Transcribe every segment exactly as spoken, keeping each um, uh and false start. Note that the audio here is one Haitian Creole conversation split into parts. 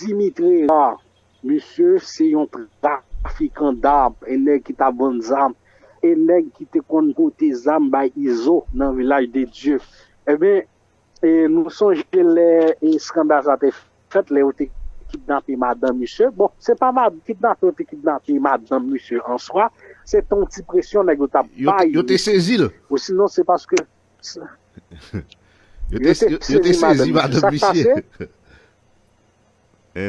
Dimitri Hérard, misye se yon trafikan dam, e nèg ki t ap vann zam, e nèg ki te konn pote zam bay Izo nan Vilaj de Dye. Ebyen, e nou sonje lè e eskandal sa te fèt, lè yo te kidnape madanm misye. Bon, se pa mad, kidnape yo te kidnape madanm misye an swa, se te yon ti presyon nèg yo t ap bay. Yo te sezi l. Osinon, se paske Yo te sezi madanm misye. Sa k pase?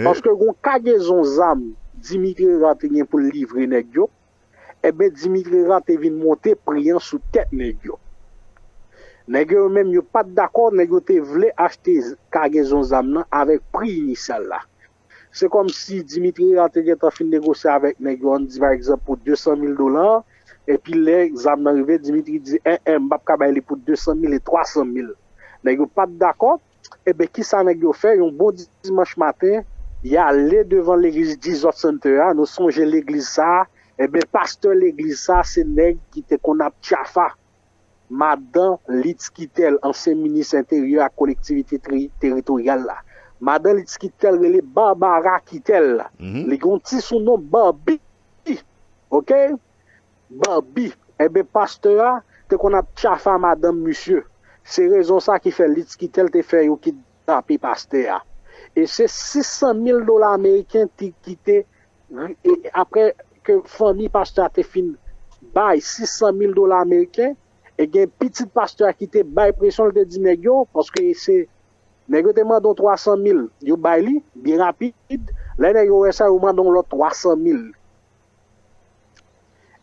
Paske gon kagezon zam Dimitri Hérard te gen pou l livre nèg yo, ebyen Dimitri Hérard te vin monte pri an sou tèt nèg yo. Nèg yo menm yo pa t dakò, nèg yo te vle achte kagezon zam nan avèk pri inisyal la. Se kòmsi Dimitri Hérard te gentan fin negosye avèk nèg yo, ann di pa egzanp pou de san mil dola, epi lè zam nan rive, Dimitri di, en, en, m p ap ka bay li pou de san mil e twa san mil. Nèg yo pa t dakò, ebyen kisa nèg yo fè? Yon bon dimanch maten, y ale devan legliz Jesus Center a, nou sonje legliz sa a, ebyen pastè legliz sa a se nèg ki te konn ap tchafa madan Litskitel, ansyen minis enteryè ak kolektivite teritoryal la. Madan Litskitel rele Barbara Kitel. Li gen yon ti sounon Barbie. Oke? Barbie. Ebyen, pastè a te konn ap tchafa madanm misye. Se rezon sa ki fè Litskitel te fè yo kidnape pastè a. E se sis san mil dola ameriken ki te, e apre ke fanmi pastè a te fin bay sis san mil dola ameriken, e gen pitit pastè a ki te bay presyon, li te di nèg yo, paske se nèg yo te mande yon twa san mil, yo bay li byen rapid. Lè nèg yo wè sa, yo mande yon lòt twa san mil.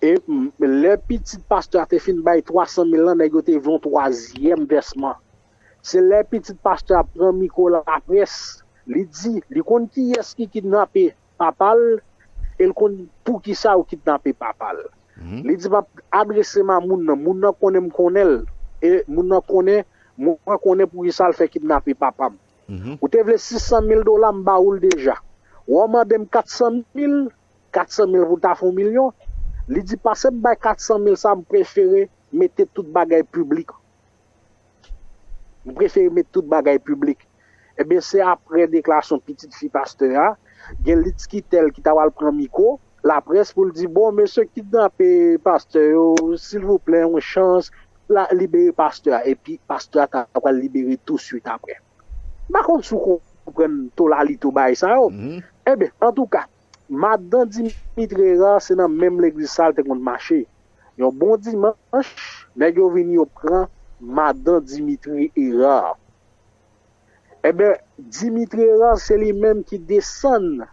E lè pitit pastè a te fin bay twa san mil lan, nèg yo te vle yon twazyèm vèsman. Se lè pitit pastè a pran mikwo laprès, li di, li konn kiyès ki kidnape papa l, e l konn poukisa yo kidnape papa l. Li di, m ap adrese m a moun nan. Moun nan konnen m konnen l. E moun nan konnen, mwen konnen poukisa l fè kidnape papa m. Ou te vle sis san mil dola, m ba ou l deja. Ou mande m kat san mil, kat san mil pou ta fè yon milyon. Li di, pase m bay kat san mil sa, m prefere mete tout bagay piblik. M prefere met tout bagay piblik. Ebyen, se apre deklarasyon pitit fi pastè a, gen Litskitel ki ta pral pran mikwo laprès pou l di, bon, mesye kidnape pastè yo, silvouplè, yon chans, la, libere pastè a. Epi, pastè a ta pral libere touswit apre. M pa konn si w konprann tolalite bagay sa yo. Ebyen, antouka, madan Dimitri Hérard, se nan menm legliz sa l te konn mache. Yon bon dimanch, nèg yo vin yo pran madan Dimitri Hérard. Ebyen, Dimitri Hérard se li menm ki desann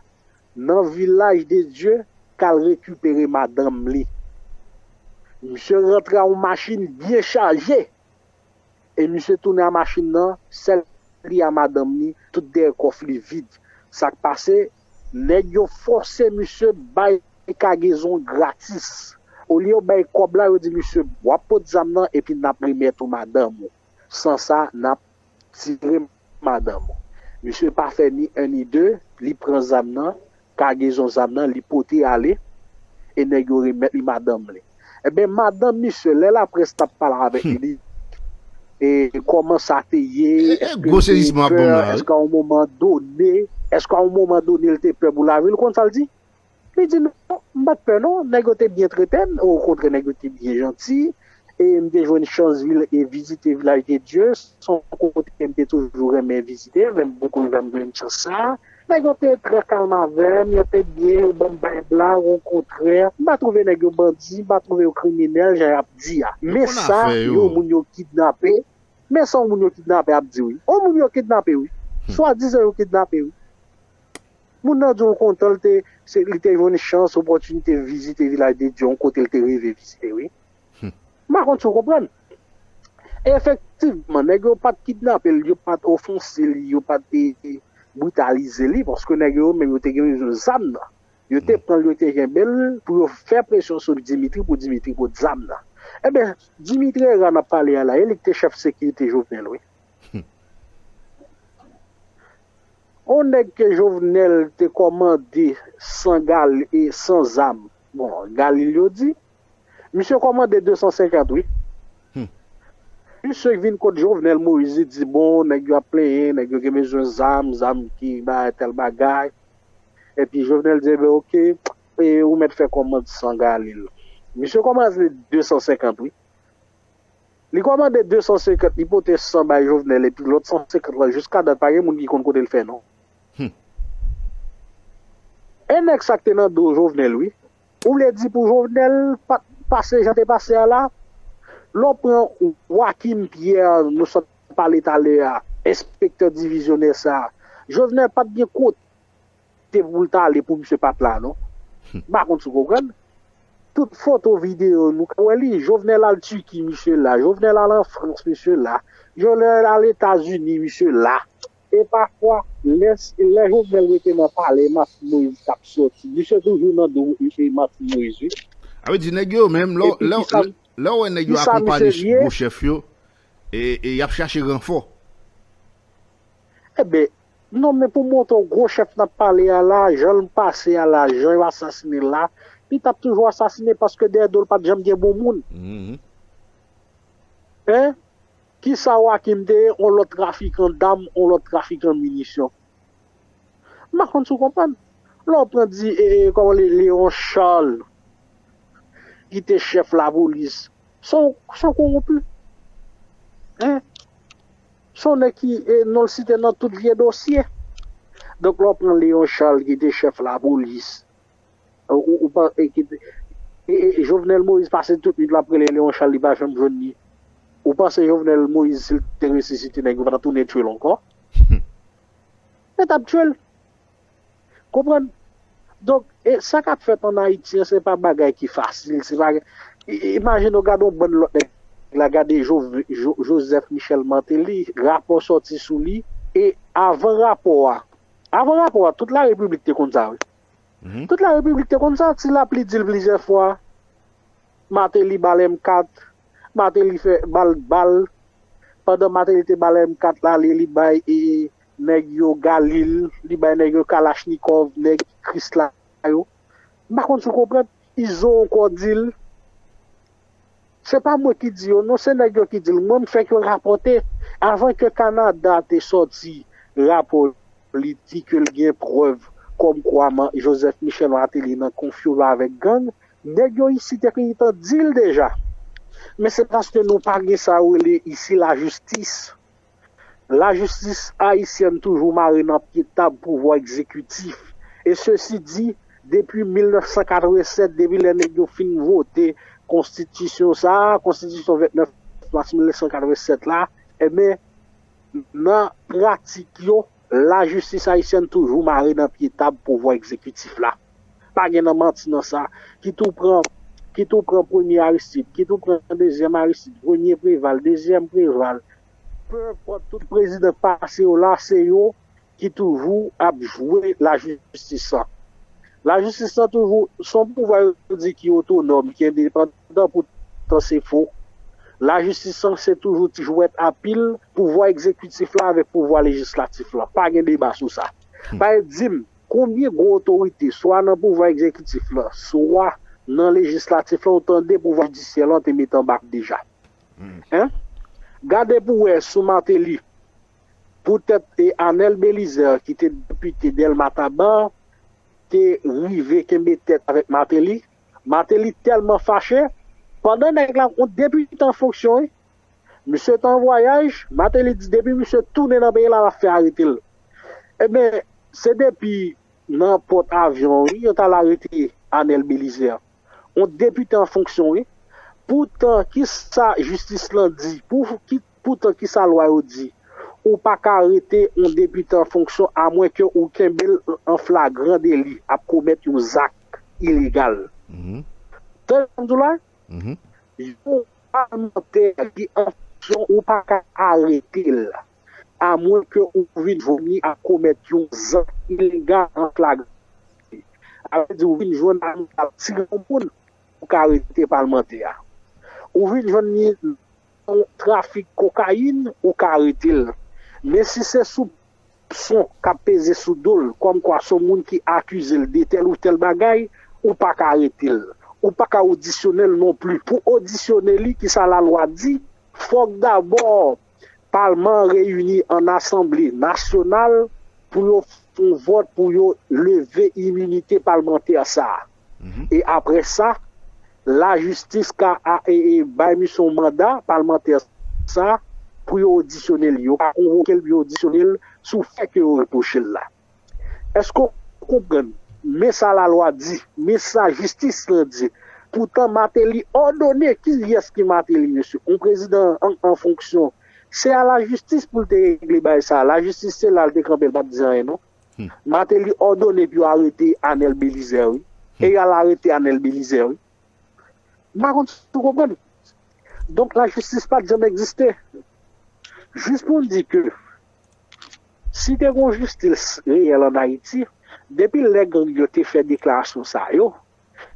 nan Vilaj de Dye k al rekipere madanm li. Misye rantre a yon machin byen chaje. E misye tounen a machin nan, sèl li a madanm li, tout dèyè kòf li vid. Sa k pase, nèg yo fòse misye bay kagezon gratis. Olye yo bay kòb la, yo di misye, w ap pot zam nan epi n ap remèt ou madanm ou. San sa, n ap tire madanm ou. Misye pa fè ni en ni de, li pran zam nan, kagezon zam nan, li pote ale, e nèg yo remèt li madanm li. Ebyen, madanm misye, lè laprès t ap pale avèk li, e kòman sa te ye, èske l te pè, èske a yon moman done, èske a yon moman done l te pè pou lavi l, ou konn sa l di? Li di, non, m pa t pè non, nèg yo te byen trete m, okontrè, nèg yo te byen janti, e m te jwenn chans vizite Vilaj de Dye, se yon kote m te toujou renmen vizite, lè m poko janm jwenn chans sa. Nèg yo te trè kalm avè m, yo te byen, yo ban m vayb la, okontrè, m pa twouve nèg yo bandi, m pa twouve yo kriminèl, jan y ap di a. Men sa, yon moun yo kidnape, men sa yon moun yo kidnape ap di wi. Yon moun yo kidnape wi. Swadizan yo kidnape wi. Moun nan di w kontan l te, se, li te jwenn chans, opòtinite vizite Vilaj de Dye, yon kote l te reve vizite wi. M pa konn si w konprann. Efektivman, nèg yo pa t kidnape l, yo pa t ofanse li, yo pa t britalize li, paske nèg yo menm yo te gen zam nan. Yo te pran l, yo te kenbe l pou yo fè presyon sou Dimitri, pou Dimitri pot zam nan. Ebyen, Dimitri Herard n ap pale a la, e li ki te chèf sekirite Jovenel wi. On nèg ke Jovenel te kòmande san gal e san zam. Bon, galil yo di. Misye kòmande de san senkant wi. Misye vin kot Jovenel Moïse, li di, bon, nèg yo ap plenyen, nèg yo gen bezwen zam, zam ki bay tèl bagay. Epi Jovenel di, ebyen, oke, e ou mèt fè kòmand san Galil. Misye kòmande de san senkant, wi. Li kòmande de san senkant, li pote san bay Jovenel, epi lòt san senkant lan, jiska dat, pa gen moun ki konn kote l fè, non. Hmm. E nèg sa k te nan do Jovenel, wi. Ou vle di pou Jovenel pa t pase jan te pase a la? Lè w pran Joachim Pierre, nou sot pale talè a, enspektè divizyonè sa a, Jovenel pa t gen kote pou l t ale pou misye pa t la, non. M pa konn si w konprann. Tout foto, videyo, nou ka wè li. Jovenel al Tiki, misye la. Jovenel al an Frans, misye la. Jovenel al Etazini, misye la. E pafwa, lè, lè Jovenel rete nan palè, Martine Moïse t ap sòti. Misye toujou nan do e Martine Moïse, wi. A vle di, nèg yo menm, lè, lè, lè w wè nèg yo akonpanye gwo chèf yo, e, e y ap chache ranfò. Eben, non, men pou montre w gwo chèf n ap pale a la, jan l pase a la, jan yo asasinen l la, li t ap toujou asasinen paske dèyè do l pa t janm gen bon moun. Hein? Kisa Joachim te ye? On lòt trafikan dam, on lòt trafikan minisyon. M pa konn si w konprann. Lè w pran di, e, e, kòman li, Léon Charles, ki te chèf lapolis, se yon, se yon kowonpi. Hein? Se yon nèg ki, e, non l site nan tout vye dosye. Donk, lè w pran Léon Charles, ki te chèf lapolis, ou, ou, ou pa, e, ki te, e, e, Jovenel Moïse pase tout nwit l ap rele Léon Charles, li pa janm jwenn li. Ou panse Jovenel Moïse, si l te resisite, nèg yo pa t ap tounen tchwe l ankò? Yo t ap tchwe l. Konprann? Donk, e, sa k ap fèt ann Ayiti an, se pa bagay ki fasil. Se pa, i- i- imajine w gade yon bann lòt nèg la, gade Jo- Jo- Joseph Michel Martelly, rapò sòti sou li, e avan rapò a, avan rapò a, tout larepiblik te konn sa, wi. Tout larepiblik te konn sa, Ti Lapli di l plizyè fwa, Martelly ba l M kat, Martelly fè ba l bal. Pandan Martelly te ba l M kat la, li, li bay e, nèg yo Galil, li bay nèg yo Kalachnikov, nèg Krisla yo. M pa konn si w konprann. Izo ankò di l. Se pa mwen ki di yo, non, se nèg yo ki di l. Mwen, m fèk yo rapòte. Avan ke Kanada te sòti rapò li di ke l gen prèv kòmkwa Joseph Michel Martelly nan konfyo l avèk gang, nèg yo isi te gentan di l deja. Men se paske nou pa gen sa yo rele isi lajistis. Lajistis ayisyèn toujou mare nan pye tab pouvwa egzekitif. E sesi di, depi mil nèf san katrevennsèt, depi lè nèg yo fin vote konstitisyon sa a, konstitisyon vennèf mas mil nèf san katrevennsèt la, enben, nan pratik yo, lajistis ayisyèn toujou mare nan pye tab pouvwa egzekitif la. Pa gen nan manti nan sa. Kit ou pran, kit ou pran premye Aristide, kit ou pran dezyèm Aristide, premye Preval, dezyèm Preval, pe enpòt tout prezidan k pase yo la, se yo ki toujou ap jwe lajistis lan. Lajistis lan toujou, se yon pouvwa yo di ki otonòm, ki endepandan, poutan se fo. Lajistis lan se toujou ti jwèt a pil pouvwa egzekitif la avèk pouvwa lejislatif lan. Pa gen deba sou sa. Paske di m, konbyen gwo otorite, swa nan pouvwa egzekitif lan, swa nan lejislatif lan, ou tande pouvwa jidisyè lan te mete anba deja? Hein? Gade pou wè sou Martelly. Poutèt e Anèl Belizaire, ki te depite Dèlma Taba, te rive kenbe tèt avèk Martelly. Martelly tèlman fache, pandan nèg la, yon depite an fonksyon, wi. Misye te an vwayaj, Martelly di depi misye tounen nan peyi la, l ap fè arete l. Ebyen, se depi nan pòt avyon, wi, yo t al arete Anèl Belizaire. Yon depite an fonksyon, wi. Poutan, kisa jistis lan di? Pou, ki, poutan, kisa lwa yo di? Ou pa ka arete yon depite an fonksyon amwenke ou kenbe l an flagran deli ap komèt yon zak ilegal. Tande sa m di w la? Yon palmantè ki an fonksyon, ou pa ka arete l, amwenke ou vin jwenn li ap komèt yon zak ilegal an flagran deli. Sa vle di ou vin jwenn li ap tire yon moun, ou ka arete palmantè a. Ou vin jwenn li nan trafik kokayin, ou ka arete l. Men si se soupson k ap peze sou do l, kòmkwa se yon moun ki akize l de tèl ou tèl bagay, ou pa ka arete l. Ou pa ka odisyone l non pli. Pou odisyone li, kisa lalwa di? Fòk dabò palman an reyini an asanble nasyonal pou yo fè yon vòt pou yo leve iminite palmantè sa a. E apre sa, lajistis ka a- e- e bay misye yon manda palmantè sa a pou yo odisyone li. Yo ka konvoke l pou yo odisyone l sou fè ke yo repwoche l la. Èske w konprann? Men sa lalwa di, men sa jistis lan di. Poutan Martelly òdone, kiyès ki Martelly, mesye? Yon prezidan an, an fonksyon. Se a lajistis pou l te regle bagay sa. Lajistis se la l te kanpe, l pa t di anyen non. Martelly òdone pou yo arete Anèl Belizaire, wi. E y al arete Anèl Belizaire, wi. M pa konn si w konprann. Donk, lajistis pa t janm egziste. Jis pou n di ke si te gen yon jistis reyèl ann Ayiti, depi lè gang yo te fè deklarasyon sa yo,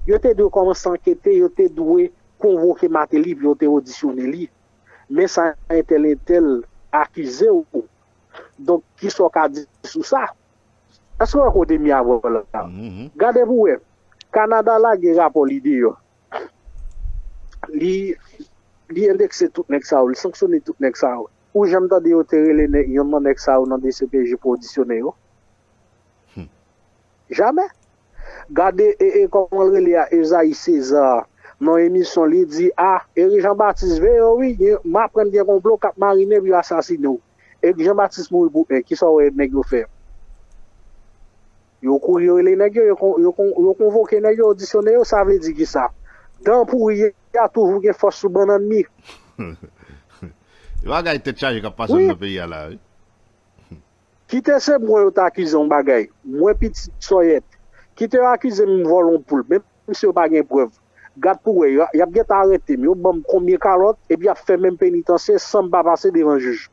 yo te dwe kòmanse ankete, yo te dwe konvoke Martelly pou yo te odisyone li. Men sa entèl entèl akize w. Donk, kisa w ka di sou sa? Èske w wè kote m ye avè w la? Gade pou w wè. Kanada lage rapò li deyò. Li, li endekse tout nèg sa yo, li sanksyone tout nèg sa yo. Ou janm tande yo te rele nèg, yonn nan nèg sa yo nan D C P J pou odisyone yo? Jamè. Gade, e, e, kòman l rele a, Esaïe César, nan emisyon li di, a, Eric Jean Baptiste, veye yo wi, gen- m aprann gen konplo k ap marinen pou yo asasine w. Eric Jean Baptiste mouri pou en, kisa w wè nèg yo fè? Yo kouri, yo rele nèg yo, yo kon- yo kon- yo konvoke nèg yo, odisyone yo, sa vle di kisa? Dan pouri a toujou gen fòs sou bannann li. Bagay tèt chaje k ap pase nan peyi a la, wi. Kite se mwen yo t akize yon bagay. Mwen pitit sòyèt. Kite yo akize m vòlè yon poul. Menm si yo pa gen prèv. Gad pou wè, y ap gentan arete m. Yo ban m konbyen kalòt, epi y ap fè menm penitansye san m pa pase devan jij.